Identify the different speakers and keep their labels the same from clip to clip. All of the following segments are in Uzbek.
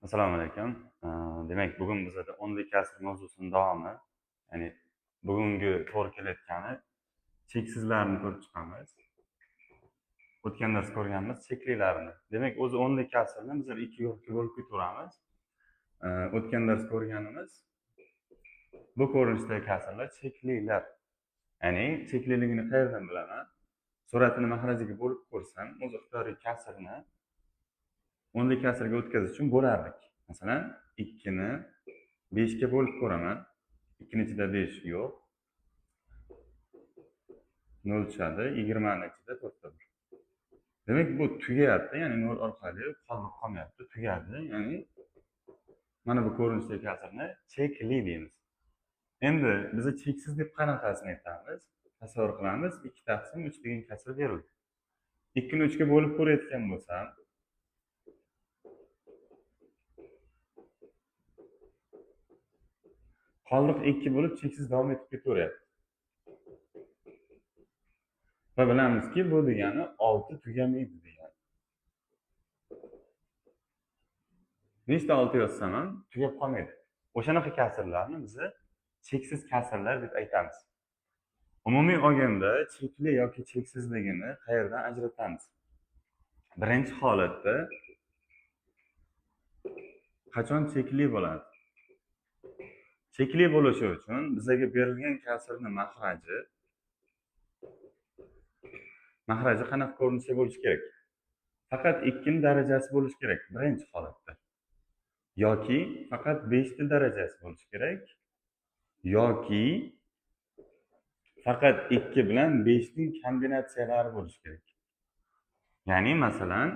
Speaker 1: Assalomu alaykum. Demak, bugun bizada o'nlik kasr mavzusining davomi, ya'ni bugungi to'g'ri kelayotgani cheksizlarni ko'rib chiqamiz. O'tgan dars ko'rganmiz cheklilarni. Demak, o'zi o'nlik kasrni bizlar ikki guruhga bo'lib ketaveramiz. O'tgan dars ko'rganimiz bu ko'rinishdagi kasrlar cheklilar. Ya'ni chekliligini qayerdan bilaman? Suratini mahrajiga bo'lib ko'rsam, o'z ixtiyoriy kasrni o'nlik kasrga o'tkazish uchun bo'lardik. Masalan, 2 ni 5 ga bo'lib ko'raman. 2 ni ichida 5 yo'q. 0 tushadi, 20 ni ichida 4 ta 1. Demak, bu tugayapti, ya'ni 0 orqali qolib qolmayapti, tugadi. Ya'ni mana bu ko'rinishdagi kasrni chekli deymiz. Endi biz cheksiz deb qanaqasini aytamiz? Tasavvur qilamiz, 2 taqsim 3 degan kasr berildi. 2 ni 3 ga bo'lib ko'rayotgan bo'lsam, qoldiq 2 bo'lib cheksiz davom etib ketaveryapti. Va bilamizki, bu degani 6 tugamaydi degani. Nechta 6 yozsam ham tugab qolmaydi. O'shanaqa kasrlarni biz cheksiz kasrlar deb aytamiz. Umumiy olganda chekli yoki cheksizligini qayerdan ajratamiz? Birinchi holatda qachon chekli bo'ladi? Chekli bo'lishi uchun bizga berilgan kasrni mahraji qanaqa ko'rinishda bo'lishi kerak? Faqat 2 ning darajasi bo'lishi kerak birinchi holatda. Yoki faqat 5 ning darajasi bo'lishi kerak yoki faqat 2 bilan 5 ning kombinatsiyalari bo'lishi kerak. Ya'ni masalan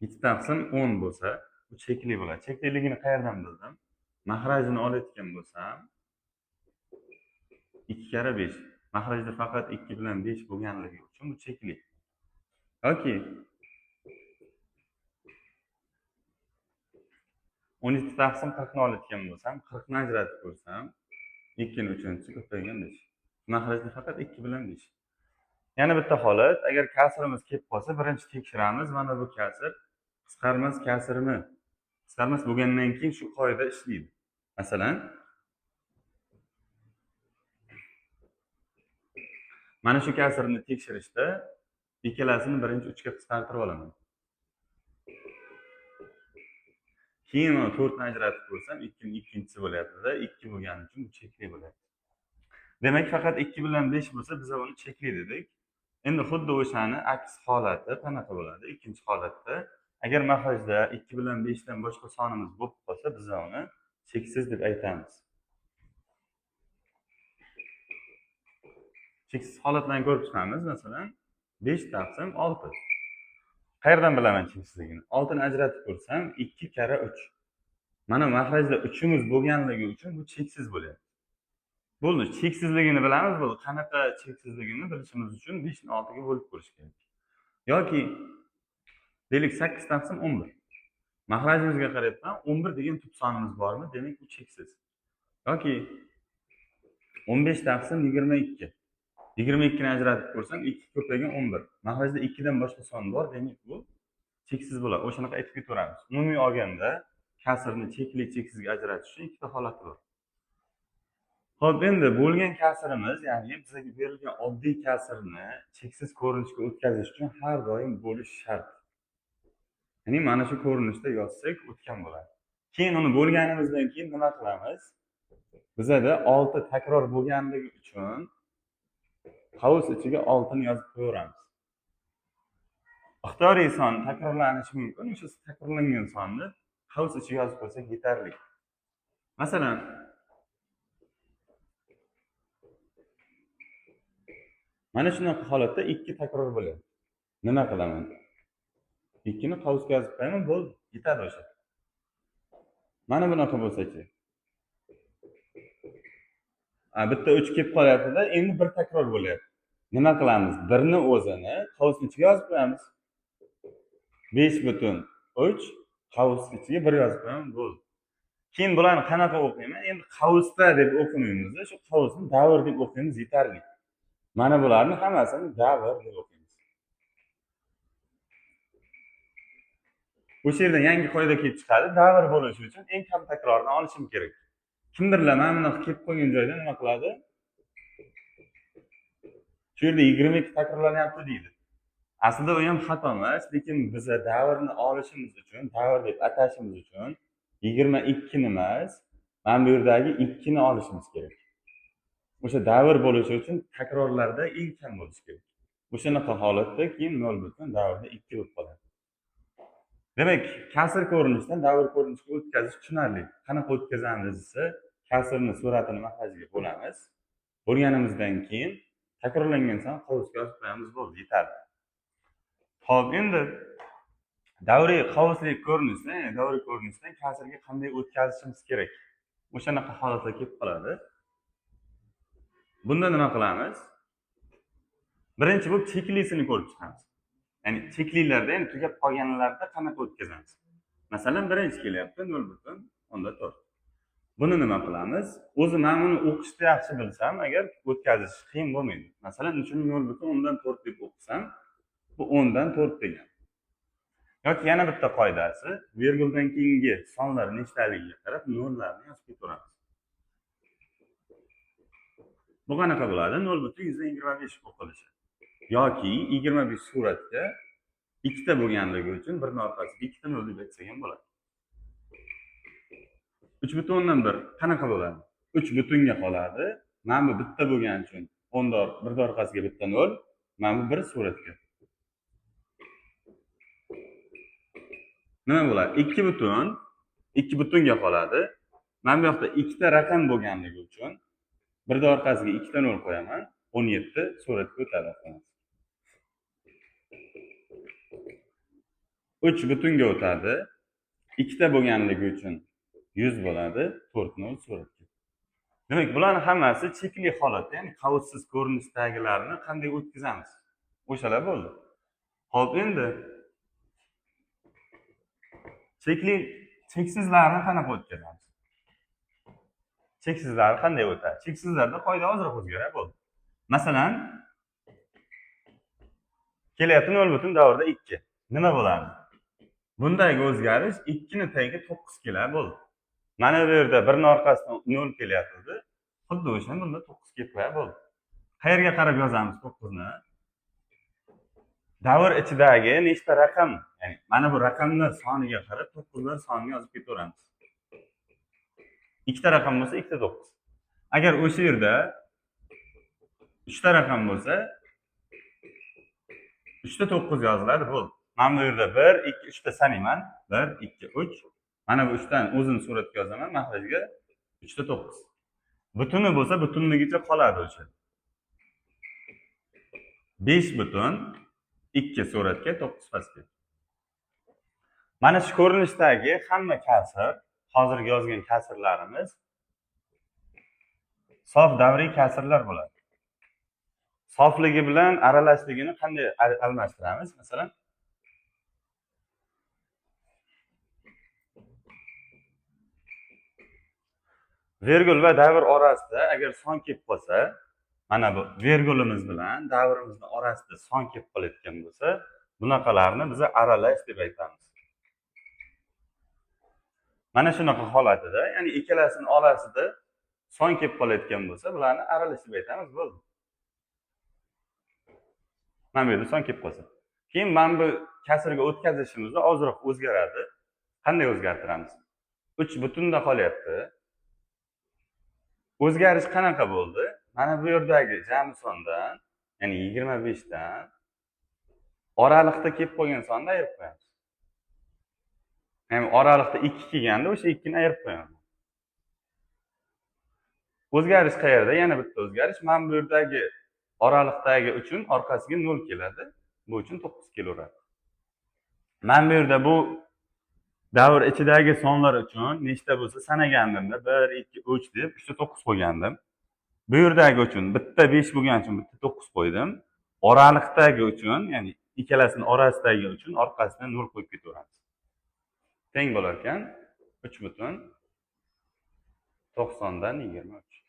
Speaker 1: 7 taqsim 10 bo'lsa, bu chekli bo'ladi. Chekliligini qayerdan bildim? Mahrajini olayotgan bo'lsam 2 karra 5. Mahrajda faqat 2 bilan 5 bo'lganligi uchun bu chekli. Yoki 17 taqsim 40 ni olayotgan bo'lsam, 40 ni ajratib ko'rsam, 2 ni 3-chi ko'paygan 5. Mahrajda faqat 2 bilan 5. Yana bitta holat, agar kasrimiz kelib qolsa, birinchi tekshiramiz, mana bu kasr qisqarmas kasrmi? Qisqarmas bo'lgandan keyin shu qoida ishlaydi. Masalan, mana shu kasrni tekshirishda ikkalasini birinchi 3 ga qisqartirib olaman. Keyin mana 4 ni ajratib ko'rsam, 2 ning ikkinchisi bo'lyapti-da, 2 bo'lgani uchun bu chekli bo'lyapti. Demak, faqat 2 bilan 5 bo'lsa, biz uni chekli dedik. Endi xuddi o'shani aks holati qanaqa bo'ladi? Ikkinchi holatda agar mahrajda 2 bilan 5 dan boshqa sonimiz bo'lib qolsa, biz uni cheksiz deb aytamiz. Cheksiz holatlarni ko'rib chiqamiz. Masalan, 5 taqsim 6. Qayerdan bilaman cheksizligini? 6 ni ajratib ko'rsam, 2 karra 3. Mana mahrajda 3imiz bo'lganligi uchun bu cheksiz bo'lyapti. Bo'ldi, cheksizligini bilamiz, bo'ldi. Qanaqa cheksizligini bilishimiz uchun 5 ni 6 ga bo'lib ko'rish kerak. Yoki deylik 8 taqsim 11. Mahrajimizga qarayapman, 11 degan tub sonimiz bormi? Demak, bu cheksiz. Yoki 15 taqsim 22. 22 ni ajratib ko'rsam, 2 ko'paygan 11. Mahrajda 2 dan boshqa son bor, demak bu cheksiz bo'ladi. O'shanaqa aytib ketaveramiz. Umumiy olganda kasrni chekli cheksizga ajratish uchun ikkita holati bor. Xo'p, endi bo'lgan kasrimiz, ya'ni bizga berilgan oddiy kasrni cheksiz ko'rinishga o'tkazish uchun har doim bo'lish shart. Ya'ni mana shu ko'rinishda yozsak o'tgan bo'ladi. Keyin uni bo'lganimizdan keyin nima qilamiz? Bizada 6 takror bo'lganligi uchun qavs ichiga 6 ni yozib qo'yaveramiz. Ixtiyoriy son takrorlanishi mumkin. O'sha takrorlangan sonni qavs ichiga yozib qo'ysak yetarli. Masalan, mana shunaqa holatda 2 takror bo'ladi. Nima qilaman? 2 ni qavsga yozib qo'yaman, bo'ldi, yetadi o'sha. Mana bunaqa bo'lsa-chi? Bitta 3 kelib qolyapti-da, endi bir takror bo'lyapti. Nima qilamiz? 1 ni o'zini qavsning ichiga yozib qo'yamiz. 5.3 qavs ichiga 1 yozib qo'yaman, bo'ldi. Keyin bularni qanaqa o'qiyman? Endi qavsda deb o'qimaymiz-da, shu qavsni davr deb o'qiymiz, yetarli. Mana bularni hammasini davr deb o'qiymiz. O'sha yerdan yangi qoida kelib chiqadi. Davr bo'lishi uchun eng kam takrorni olishim kerak. Kimdirlar mana bunaqa kelib qolgan joyda nima qiladi? Shu yerda 22 takrorlanyapti deydi. Aslida u ham xato emas, lekin biza davrni olishimiz uchun, davr deb atashimiz uchun 22 ni emas, mana bu yerdagi 2 ni olishimiz kerak. O'sha davr bo'lishi uchun takrorlarda eng kam bo'lishi kerak. O'shanaqa holatda keyin 0 butun davrda 2 bo'lib qoladi. Demak, kasr ko'rinishdan davr ko'rinishga o'tkazish tushunarli. Qanaqa o'tkazamiz desa, kasrni suratini mahrajiga bo'lamiz. Bo'lganimizdan keyin takrorlangan son qovusga yozib qo'yamiz, bo'ldi, yetadi. Xo'p, endi davriy qovusli ko'rinishdan, ya'ni davriy ko'rinishdan kasrga qanday o'tkazishimiz kerak? O'shanaqa holatlar kelib qoladi. Bunda nima qilamiz? Birinchi bo'lib cheklisini ko'rib chiqamiz. Ya'ni cheklilarda, ya'ni tugab qolganlarda qanaqa o'tkazamiz? Masalan, birinchi kelyapti 0.4. Buni nima qilamiz? O'zi men buni o'qishni yaxshi bilsam, agar o'tkazish qiyin bo'lmaydi. Masalan, shuni 0.4 deb o'qisam, bu 10 dan 4 degan. Yoki yana bitta qoidasi, verguldan keyingi sonlar nechtaligiga qarab nollarni yozib ketaveramiz. Bu qanaqa bo'ladi? 0.125 o'qilishi. Yoki 25 suratga ikkita bo'lganligi uchun birni orqasiga ikkita nol deb aytsak ham bo'ladi. 3.1 qanaqa bo'ladi? 3 butunga qoladi. Mana bu bitta bo'lgani uchun 10 birni orqasiga bitta nol, mana bu bir suratga. Nima bo'ladi? 2 butun, 2 butunga qoladi. Mana bu yoqda ikkita raqam bo'lganligi uchun birni orqasiga ikkita nol qo'yaman, 17 suratga o'tadi. 3 butunga o'tadi. Ikkita bo'lganligi uchun 100 bo'ladi, 4 nol suratga. Demak, bularning hammasi chekli holatda, ya'ni qavussiz ko'rinishdagilarni qanday o'tkazamiz? O'shalar bo'ldi. Xo'p, endi chekli cheksizlarni qanaqa o'tkazamiz? Cheksizlar qanday o'tadi? Cheksizlarda qoida ozroq o'zgaradi, bo'ldi. Masalan, kelyapti 0.2. Nima bo'ladi? Bundagi o'zgarish 2 ni tagiga 9 keladi, bo'ldi. Mana bu yerda birni orqasidan 0 kelyapti. Xuddi o'shani bunda 9 kelib qo'yadi, bo'ldi. Qayerga qarab yozamiz 9 ni? Davr ichidagi nechta raqam, ya'ni mana bu raqamlar soniga qarab 9lar sonini yozib ketaveramiz. Ikkita raqam bo'lsa ikkita 9. Agar o'sha yerda 3ta raqam bo'lsa 3ta 9 yoziladi, bo'ldi. Mana bu yerda 1, 2, 3 ta sanayman. 1, 2, 3. Mana bu 3 dan o'zini suratga yozaman, mahrajga 3 ta 9. Butuni bo'lsa butunligicha qoladi o'sha. 5 butun 2 suratga 9 pastga. Mana shu ko'rinishdagi hamma kasr, hozirgi yozgan kasrlarimiz sof davriy kasrlar bo'ladi. Sofligi bilan aralashligini qanday almashtiramiz? Masalan, vergul va davr orasida agar son kelib qolsa, mana bu vergulimiz bilan davrimizning orasida son kelib qolayotgan bo'lsa, bunaqalarni biz aralash deb aytamiz. Mana shunaqa holatida, ya'ni ikkalasining orasida son kelib qolayotgan bo'lsa, bularni aralash deb aytamiz, bo'ldi. Mana bu yerda son kelib qolsa. Keyin mana bu kasrga o'tkazishimizda ozroq o'zgaradi. Qanday o'zgartiramiz? 3 butunda qolyapti. O'zgarish qanaqa bo'ldi? Mana bu yerdagi jami sondan, ya'ni 25 dan oraliqda kelib qolgan sonni ayirib qo'yamiz. Ya'ni oraliqda 2 kelganda o'sha 2 ni ayirib qo'yamiz. O'zgarish qayerda? Yana bitta o'zgarish. Mana bu yerdagi oraliqdagi uchun orqasiga 0 keladi. Bu uchun 9 kelaveradi. Mana bu yerda bu davr ichidagi sonlar uchun nechta bo'lsa sanagandimda 1, 2, 3 deb 3 ta 9 qo'ygandim. Bu yerdagi uchun bitta 5 bo'lgani uchun bitta 9 qo'ydim. Oraliqdagi uchun, ya'ni ikkalasining orasidagi uchun orqasidan 0 qo'yib ketaveramiz. Teng bo'lar ekan 3.90 dan 23.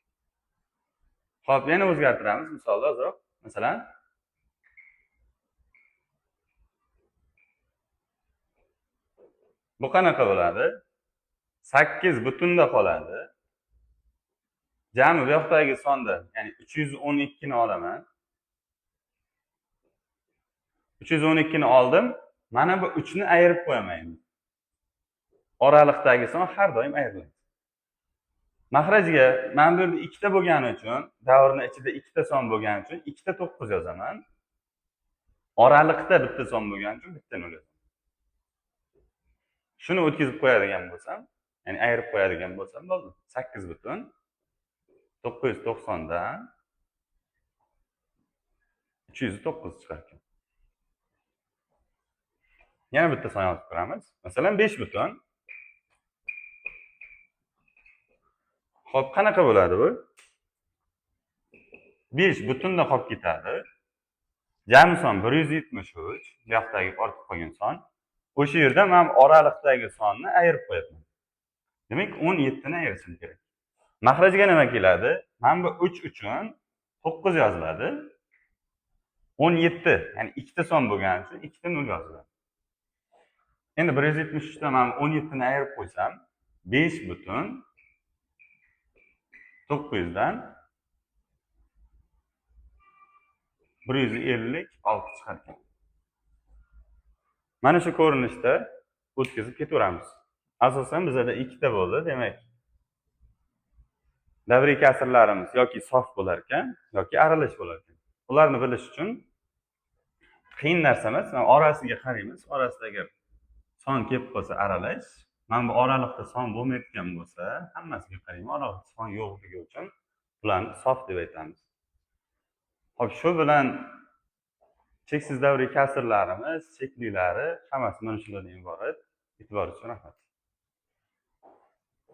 Speaker 1: Xo'p, yana o'zgartiramiz misolda ozroq. Masalan, Bu qanaqa bo'ladi? 8 butunda qoladi. Jami bu yoqdagi sonda, ya'ni 312 ni olaman. 312 ni oldim. Mana bu 3 ni ayirib qo'yaman endi. Oraliqdagi son har doim ayriladi. Mahrajga mana bu yerda ikkita bo'lgani uchun, davrni ichida ikkita son bo'lgani uchun ikkita 9 yozaman. Oraliqda bitta son bo'lgani uchun bitta nol yozaman. Shuni o'tkazib qo'yadigan bo'lsam, ya'ni ayirib qo'yadigan bo'lsam bo'ldi. 8 butun 990 dan 309 chiqar ekan. Yana bitta son yozib ko'ramiz. Masalan, 5 butun. Xo'p, qanaqa bo'ladi bu? 5 butunda qolib ketadi. Jami son 173, bu yoqdagi ortib qolgan son. O'sha yerda men oraliqdagi sonni ayirib qo'yapman. Demak, 17 ni ayirishim kerak. Mahrajga nima keladi? Mana bu 3 uchun 9 yoziladi. 17, ya'ni ikkita son bo'lgani uchun ikkita nol yoziladi. Endi 173 dan men 17 ni ayirib qo'ysam, 5 butun 900 dan 156 chiqar ekan. Mana shu ko'rinishda o'tkazib ketaveramiz. Asosan bizada ikkita bo'ldi, demak, davriy kasrlarimiz yoki sof bo'lar ekan, yoki aralash bo'lar ekan. Ularni bilish uchun qiyin narsa emas. Mana orasiga qaraymiz. Orasida agar son kelib qolsa aralash, mana bu oraliqda son bo'lmayotgan bo'lsa, hammasiga qaraymiz. Oraliqda son yo'qligi uchun bularni sof deb aytamiz. Xo'p, shu bilan cheksiz davriy kasrlarimiz, cheklilari hammasi mana shulardan iborat. E'tibor uchun rahmat.